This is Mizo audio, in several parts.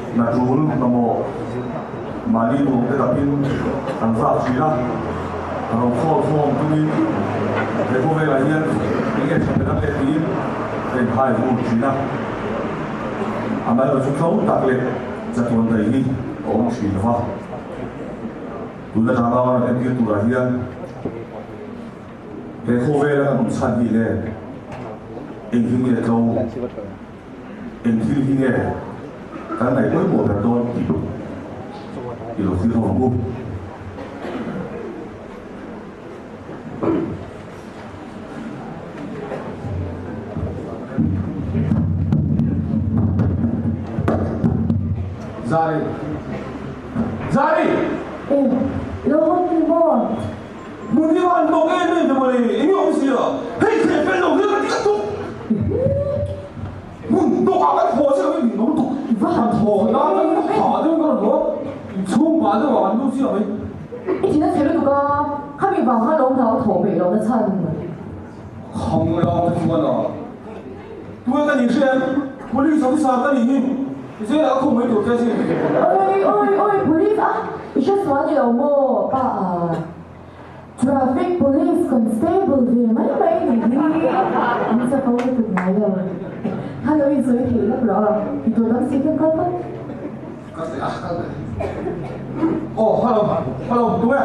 Hna tul mamawh mahni duhawm te dapin kan vak thin a, rawn khawl khawm tumin he khawvelah hian eng nge tha ber ang le tiin ka inhai vur thin a. Amaherawhchu tlo tak leh chatuan daih hi a awm thin lo va. Tuna drama rawn entir turah hian he khawvela kan awm chhan hi le eng hi nge tlo? Eng thil hi nge kan ngaih pawimawh ber dawn tih i lo thlir ho ang u. Zari! Zari! Eng, lo haw ni maw? Hmun hi an bawk em em te mawle, eng nge awm si a? Hei theh fel lo hian ka ti ka tuk. Hmun bawk ah kan thaw chiah mai min lo tuk. Kan thaw na kan tha deuh ka rawn haw a, inchhung pah deuh ah kan lut chiah mai. I thin a chhe lutuk a, khami vang khan lo hna ka thaw peih lo na chhan. Kham lo te chuan a, tuai ka nih hria em? Police officer ka nih hi, zelah ka khum mai tur che sin. Oi oi oi police a, i hre sual ni lo maw pa a? Traffic police constable ve mai mai ni hi an chak ho lutuk ngai lo. Kha lo insawi thei lawk rawh a, i tur dang si khan kal phawt. Ka ti a, kal leh. Aw, hello, hello, tunge?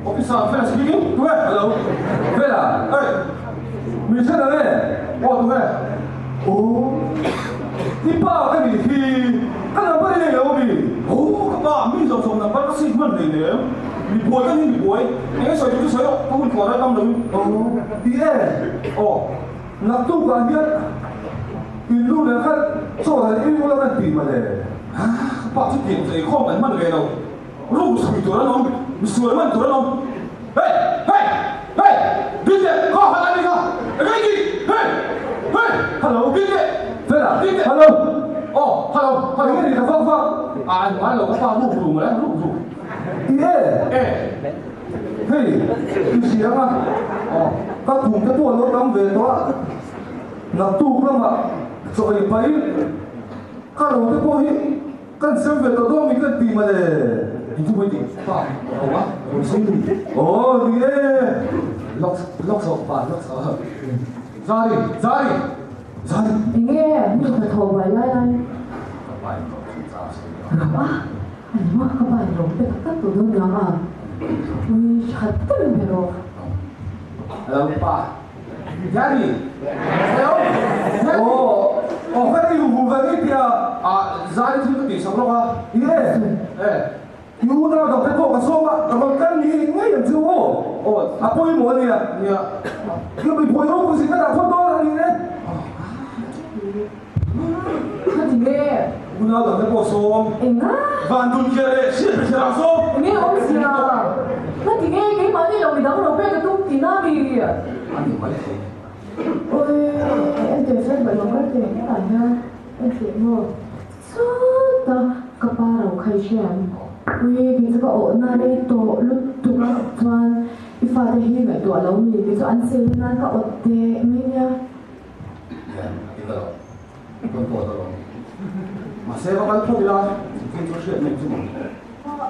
Officer Fela speaking, tunge? Hello, Fela, hey, mi hre lo e, aw tunge? Aw, i pa ka nih hi, ka number i nei lo mi? Aw, ka pa, mi zawng zawng number ka save hman hleinem. Mi buai ka ni mi buai, eng nge sawi tur chu sawi rawh, ka hun khuar a tam loin. Aw, ti e, aw, naktuk ah hian in lu nen khan chaw han ei ula kan ti mawle. Ha, ka pa chu tiang chu eikhawm kan hman ve lo, room chhui tur an awm, misual man tur an awm. Hey, hey, hey, Dinte, khaw han ani kha, eng nge i tih, hey, hey, hello, Dinte, Fela, Dinte, hello, aw, hello, hello, eng nge ni ta vak vak, a ngai lo ka pa ruk ru mawle, ruk ru. Ti e! Hei, i hria ang a, ka khum te pawh a lo tam ve tawh a, naktuk lamah chaw ei pahin ka ro te pawh hi kan sem ve tawh dawn mi kan ti mawle. Inchu pawh i ti pa ro a, ro sei ni. Aw, ni e! Lawk, lawk chho pa, lawk chho. Zari, Zari, Zari. Enge, mi hnathawh buai lai lai. Ka pa in ro chhun chang sei a. Ro a? Engmah ka pa in rawng te tak tak tawh dawn niang a, ui that deuhin be rawh. Hello pa. Daddy. Hello. Daddy. Aw, aw ka ti hu ve ni tia. Ah, zai thil ka tih sak lawk a. Ye. Eh. I unau dang te pawh ka sawm a, ka rawn kal ni ngei ang chu aw. Aw. A pawimawh a nia. Nia. Ka mipui ropui zin ka dah phawt dawn a ni e. Ka ti nge? Unau dang te pawh sawm. Enga? Van dun kher leh hriat pe kher ang sawm. Enge awmzia? Ka ti nge keimahni lo midang ro pek a tum tih na mi? A ni mai thei. Oi, enteh friend pawh i lo kal teh hetah hian enteh maw? Chuta ka pa ro kha i hria em? Ui, kei chu ka awhna rei tawh lutuk a, chuan i fate hi ngaihtuah lo mi? Kei chu an sel nan ka awt teh mai nia. Hian a ti ta lo, tawn pawh ta lo. Mahse va kal phawt ila, thil chu hriat mai chu maw?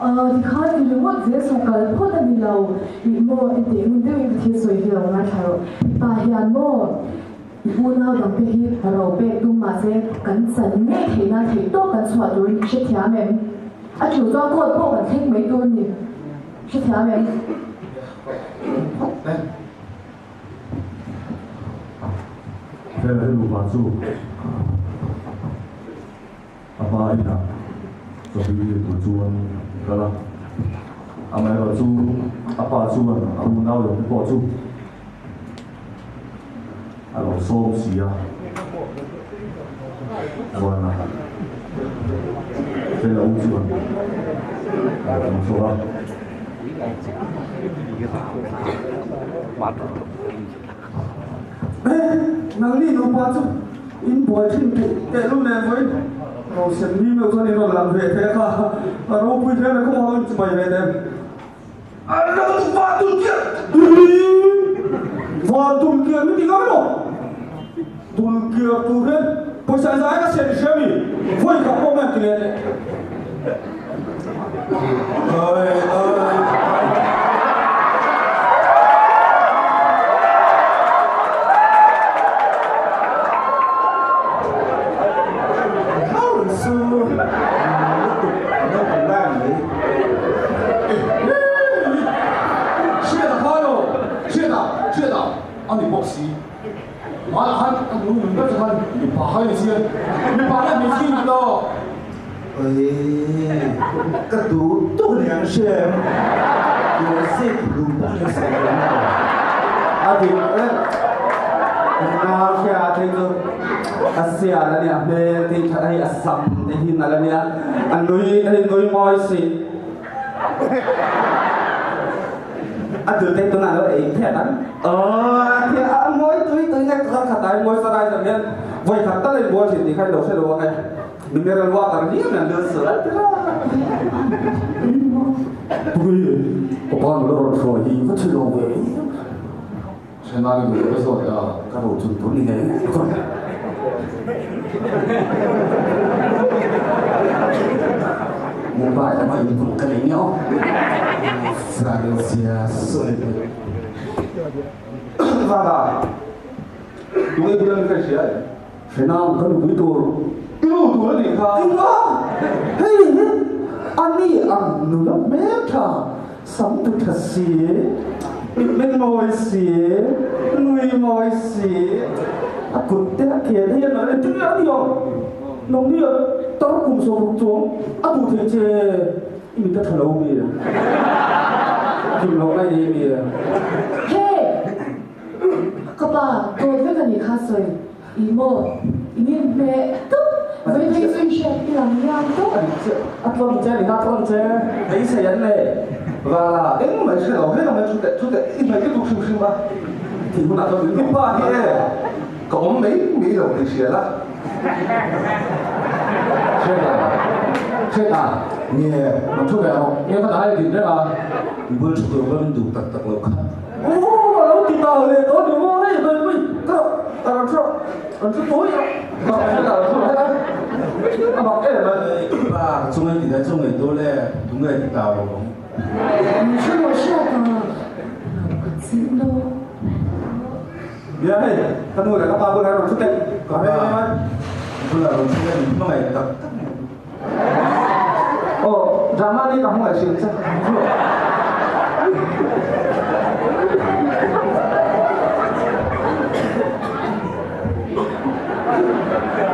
Aw, tikhan ti ringawt zel suh, kal phawt a ni lo. Ih maw, enteh ngun deuhin ka thil sawi hi lo ngaithla rawh. I pa hian maw, i unau dangte hi ro pek tum mahse kan chan ngei theih nan theih tawk kan chhuah turin i hrethiam em? A thu chuan court pawh kan thleng mai tur a ni. Hrethiam em? Fela hi nupa chu a pa inah chawhlui leh tur chuan a kal a, amaherawh chu a pa chuan a unau lo te pawh chu a lo sawm si a, chuan a Fela u chuan a lo tum chhuak a. Nangni nupa chu in buai thin tih tehlul nen vawiin Rosen mi meuh chuan in rawn lang ve thei a kha, a ropui hle mai khawng in chibai ve teh. An lo va dul kian va dul kian mi ti ngam emaw? Dul kiar tur hian pawisa zai ka siam i hria mi? Vawi khat pawh mai an ti leh teh. Oi, ka duh duh ni ang hria em? Tuah zek hlum pawh hi a sawi lo maw? A dik reng. Nau hria te chu a sial a nia, hmel te hi that a hei a sam te hi nalh a nia, a nui te hi nui mawi si. A dul te tunah lo ei phiat ang. Aw, a thia a mawi tui tui nek kha khat ai mawi sarai zawng hian vawi khat tal a inbual thin tih kha i lo hre lo ang e. Mineral water hliam hian lul sual a ti la. Pui, ka pa nula rawn hruai hi va thil awm ve em? Ṭhenai duh ka zawt a. Ka ro chun tur ni ngei ngei chuan. Mumbai lama inbun ka nei nia aw. Zia sawi ve. Vana, tunge bula mi ka hria em? Hrenang ka nupui tur. I nu tur a nih kha. Engah? Hei hi a ni ang nula hmeltha, sam tu tha si, mitmeng mawi si, nui mawi si, a kut te a ke te hian a entir a ni ang. Nangni a tar kum 60 chuang a duh thei che i mit a tha lo mi? Kim loh ngai nei mi? Hey! Ka pa, dawt vek a nih kha sawi. I maw? I nin hmeh tawp. Vei phei chu i hriat i lang liam tawp. A dik chiah. A tlawn che a ni kha, a tlawn che. Beisei an nei. Vala, engmah i hre lo, hei lamah i thu teh, thu teh, i hmei lutuk hrim hrim a. Tih hunah chuan min I pa hi e, ka awm mai mai lo tih hria la. Hriat a, hriat a. Nge, rawn thu ve rawh. Nge ka dah a din reng a. I bul thu tur pawn duh tak tak lo kha. Aw a lo ti ta leh tawh ni maw hei hei hei ka ka rawn hre rawn hre tawi a bak hre ta rawn hre a bak em a. Pa chunga ti dai chu ngei tu le tu nge ti ta lo ang. Min hre lo hriat a lo ka chim lo. Bia hei ka nu leh ka pa bulah rawn thu teh ka hre em a. Bulah rawn thu teh min hmangaih tak tak. Aw, drama ni ka hmangaih hrim che.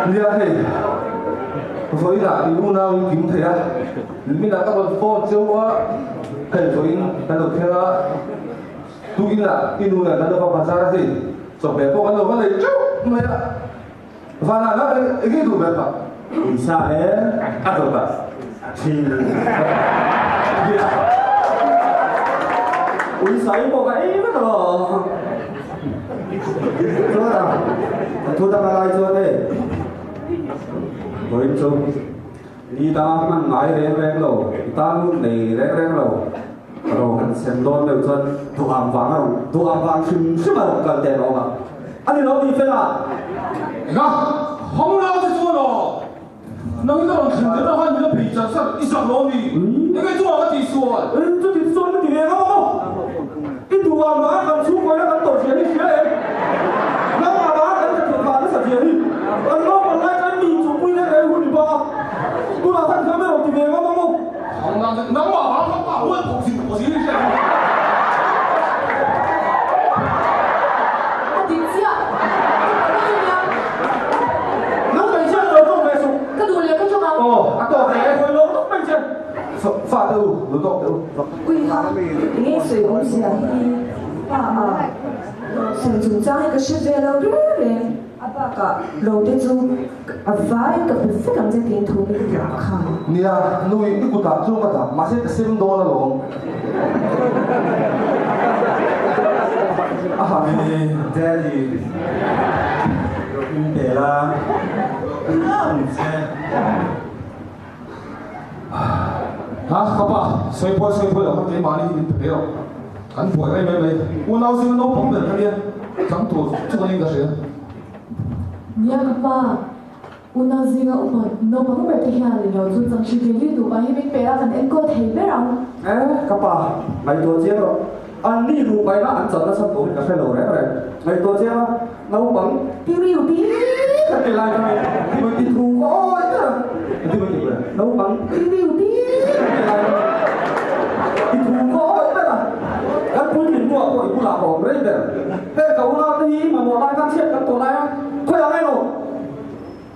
Nia hei, vawiinah i unau in kim thei a, minah ka rawn phone cheu a, hei vawiin kan lo thleng a, tukinah i nu nen kan lo va bazar a hei, chawhmeh pawh kan lo va nei teuh mai a. Vanah lah eng nge duh ber kha? Uisa he a dawt a thin Uisa hi pawh ka ei vek alawm. Chuan a an thu dang a lai chuan hei vawiin chu ni danga hman ngai reng reng lo, i tan hun nei reng reng lo ro han sem dawn deuh chuan duham vang a rawn duham vang hrim hrim a rawn kal teh lawm a. A ni lo ni fel a. Enga? Hang lau te chuan aw. Nang in a rawn thlen der a han min a phei char char i zak lo a mi? Enge chungah ka tih sual? Chuti chuan ka ti ve ngam ang aw. I duh ang vanga kan chhungkaw ina kan tawrh zia hi hria em? Nangmah vanga kan thathut phah nasa zia hi. Kan naupang lai chuan mi inchukpui leh rei hun i bang a. Tunah khan thiam erawh ti ve ngam ang aw. Nangmah vanga ka pa huan thawk zin pawh zir i hria ang. A dik chiah. Ka duh leh nia. Nang hmeichhia lo tawk ve suh. Ka duh leh ka tawk ang. Aw, a tawk ve e. Sawi lo tawk mai che. Fa te u, lo tawk te u. Uiha, enge sawi awmzia hi pa a sawi chungchang hi ka hre ve lo reng reng. A bakah lo te chu a vai ka pe vek ang che tiin thu min ti kha. Nia, nui i kutah chuan ka dah, mahse ka sem dawn alawm. A ha ni, Daddy, min pe la, ang che. Ha, ka pa, sawi pawh sawi pawh lo kha keimahni hi min pe ve rawh. Kan buai rei mai mai. Unau zinga naupang ber ka nia, chang tur chu ka ning ka hria. Nia ka pa, unau zinga upa naupang ber te hian lo chu chang hri ve lut nupa hi min pe a, kan enkawl thei ber ang. E, ka pa, ngaihtuah chiang rawh. An ni nupa ina an chan nasa tur hi ka hre lo reng reng. Ngaihtuah chiang a, naupang tiriu ti ka ti lai kha mi ti thu ka awi ber a. Ti mai ti ber. Naupang tiriu ti ka ti lai kha mi ti thu ka awi ber a. Kan puitling hnuah pawh i bulah ka awm rei ber. Heng ka unau te hi mamawh lai khan chhiat kan tawh lai a, khawiah ngai lo.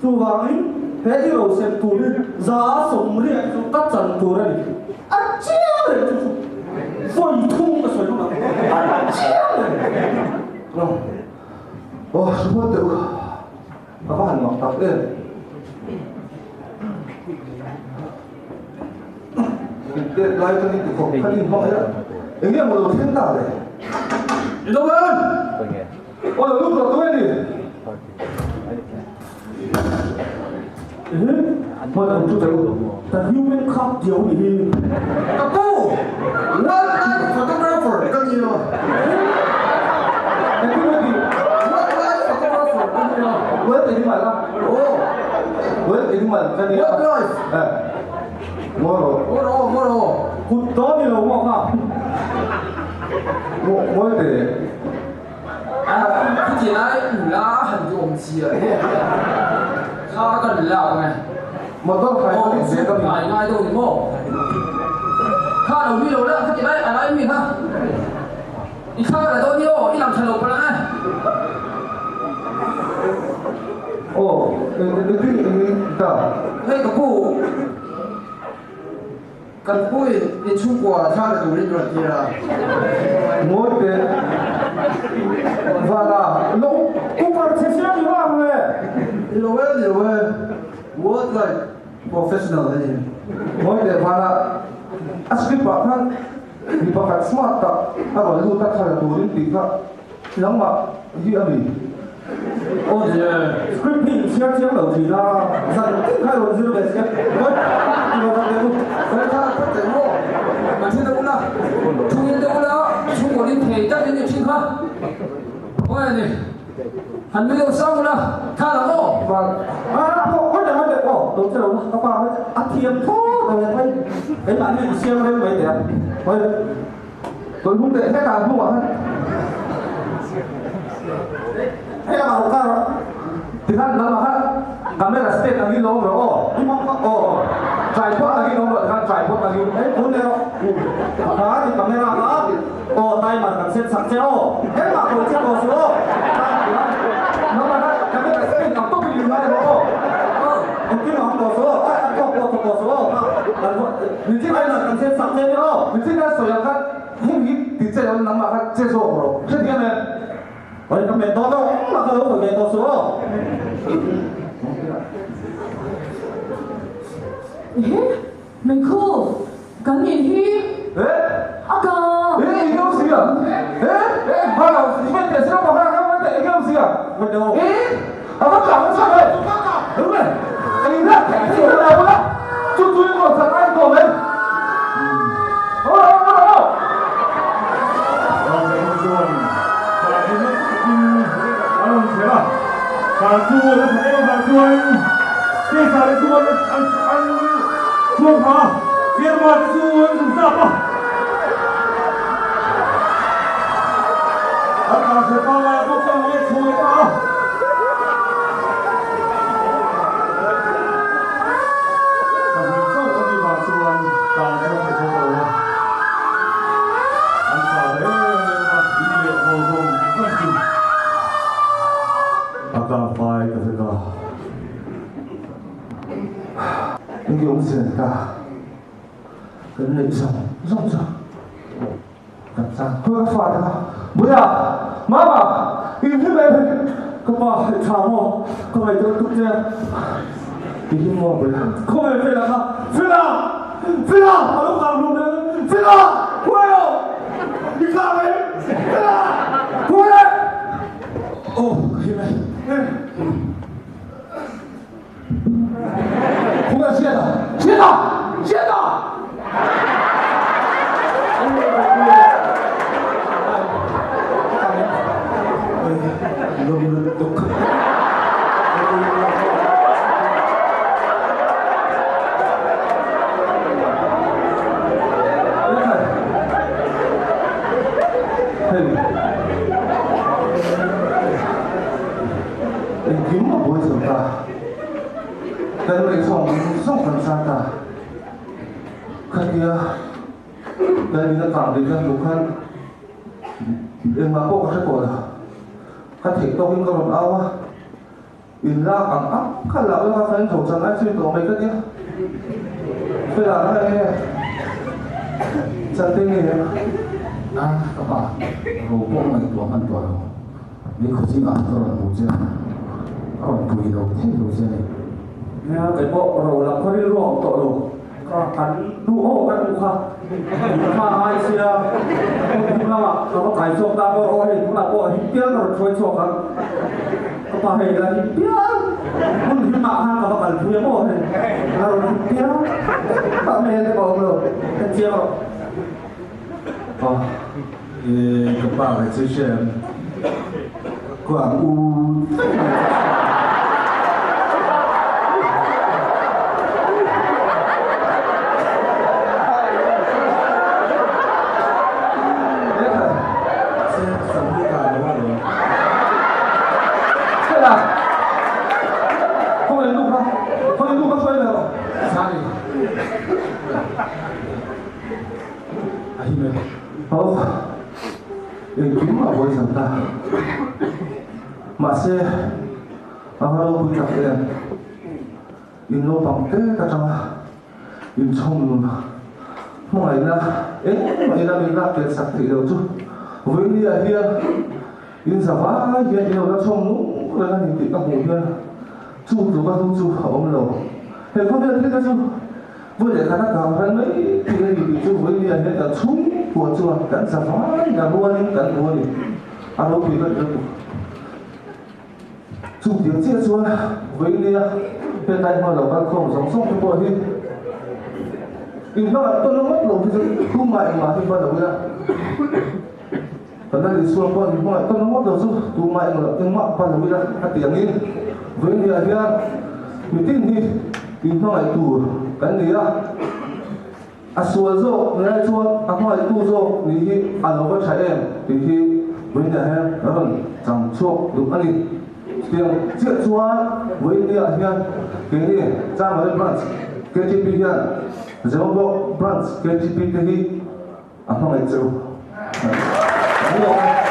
Chuvangin. He i rosem tur hi 80% chu ka chan tur a ni. A chiang reng chu chu vawi thum ka sawi hnung ang. A chiang reng. Aw, hre hmawt teh u. Ka va han mak tak em. Intet lai ka ni ti khawp kha ni hmang hian eng nge maw lo thleng ta le? I lo en! Aw lo lut rawh tu e ni? Ehe, hman ang chu teh u, the human cup diau ni hi. Ka pu, wildlife photographer ka ni a. Engtin nge ti? Wildlife photographer ka ni a. Wild animal a? Aw. Wild animal ka ni a. Wildlife. Eh. Ngawi rawh. Ngawi rawh, ngawi rawh. Kut dawn ni lo maw kha? Ngawi teh. Khiti lai nula han ti awm chi a ni. Kha ka ni lak ang e. Motor khai ka ni ve ka mi. Ngai ngai deuh ni maw? Kha lo mi lo la khati lai a lai mi kha. I thla la dawn ni aw, i lang tha lo palh ang e. Aw, engtin engin ta? Hei ka pu. Kan puin in chhungkua thla la turin rawn tir a. Ngawi teh. Vana lo Cooper chhe siam i vang le. Ni lo e, ni lo e. Worldwide professional a ni. Ngawi teh Vana, a script ah khan mi pakhat smart tak a rawn lut a thla la turin tih kha nangmah hi a ni. Aw ni e. Script hi in chhiar chiang lo thin a, zan tin kha i rawn zir ve sia. Ngawi teh Vana teh u. Ngawi tha phawt teh maw. Kan hre deuh ula, thungin deuh ula, chhungkaw in thei tak in ni thin kha. Ngawi a ni. Han nui deuh sang ula, tha lang aw. Van a aw hawi teh hawi teh aw lo che lo la ka pa hawi teh a thiam thlawt lo e hawi keimahni in siam reng mai teh a hawi Tawih hung teh hetah hnungah khan hei lamah rawn kar rawh tikhan lamah khan camera stand angin lo awm rawh aw aw tripod angin awm rawh tikhan tripod angin hei phun leh rawh kha ti camera kha aw timer kan set sak che aw engmah kawi che tawh suh aw lamah khan camera stand ang tawpin in ngai rawh aw engtin a awm tawh suh aw a tawk pawh tawh suh aw Nichina kan set sak che ni aw. Nichina sawi ang khan heng hi ti che lo nangmah kha che zawk rawh. Hrethiam em? Oi ka met dawn lo, engmah ka lo hawi ve tawh suh aw. Ehe, Meikhu, kan in hi. Eh? A ka. Eh, eng nge awm si a? Eh, eh, hmang lo, i met teh si lo, pakhat a kal teh, eng nge awm si a? Eh, a va tlang nasa ve. Đúng rồi. Eng nge theih theih ka lo la, chu chu i rawn chak ai tawh mai. Aw, aw, aw, aw. Ralzawn chuan Sartu nasa takin a rawn chher a, Sartu a la that em avang chuan Case-ah te chuan an chuang phah a, Firma te chu an zung zap a. An tlan chher pangngai ah bawk chuan let chho leh ta a. Pahnih chauh a nih vang chuan tlan chu a thei tho lo a. An chau ta em em a, in leh haw zawng zawng chu a kang fai ta vek a. Enge awm zel ta? Kan neih zawng zawng chu kan chang khawi ka fate kha Buia! Mama! In hlim em? Ka pa i tha maw? Ka ngaihtuah lutuk che. I hlim maw Buia? Khawngaih Fela kha! Fela! Fela! A lo kang hlum em? Fela! Khawi aw! I kang em? Fela! Khawi e! Aw ka hlim e. Khawngaih Hriata! Hriata! Hriata! Lawm lutuk. Hei. Engkim a buai zo ta. Kan lei zawng zawng kan zat a. Khatia kan in a kang leh kan hmuh khan engmah pawh ka hre tawh lo. Ka theih tawkin ka rawn au a. In lak ang ang kha lak lak a khan zo chan ai zui tawh mai ka nia. Fela kha enge chan te nge em? A, ka pa, ro pawh ngaihtuah hman tawh lo. Ni khawchingah ka rawn hmu che a, ka rawn pui lo thei lo che a ni. Nia, kei pawh ro lam kha rilru a awm tawh lo. Ka kan nu aw ka nu kha in hma ngai sia, hmun thum lamah ka va kai chhuak ta maw aw hei tunah pawh him pial ka rawn hruai chhuak ang, ka pa hei la him pial hmun himah khan ka va kal phui a maw hei la rawn him pial tak mai hian te ka awm lo en chiang rawh. Pa e ka pa ka che hriam ka ang u vek mai ka hria. Se sam hi ka lo a lo. Fela, khawngaih nu kha, khawngaih nu kha hruai ve rawh. Sani. A him e. Aw, engkim a buai zan ta. Mahse, a va ropui tak em. In naupang tek atanga inchhawm nun hmangaihna engmah ila min lak tel sak theih loh chu vawinia hian in za vai hian in lo la chhawm nung reng a ni tih ka hmuh hian chu tluka hnu chu a awm lo. He khawvel thil te chu Vawi leh khat a kang ran mai tih a ni tih chu vawinia hian kan chhungkua chuan kan za vai a rualin kan hmu a ni. A ropui ka ti lutuk. Chutiang chiah chuan vawinia hetlai hma lo kal khawm zawng zawng te pawh hi inhmangaih tawn ngawt lo hi chu tumah engmah hi hma lo ila. Kan la Isua pawh inhmangaih tawn ngawt lo chu tumah engmah hma lo ila a ti angin vawinia hian mitin hi inhmangaih tur kan ni a, a sual zawk ni lai chuan a hmangaihtu zawk nih hi a lo va tha em tih hi vawinia hian a rawn chang chhuak duh a ni. Chutiang chiah chuan vawinia hian keini Chamari Branch KTP hian Zemabawk Branch KTP te hi A hmangaih che u. Kan lawm e.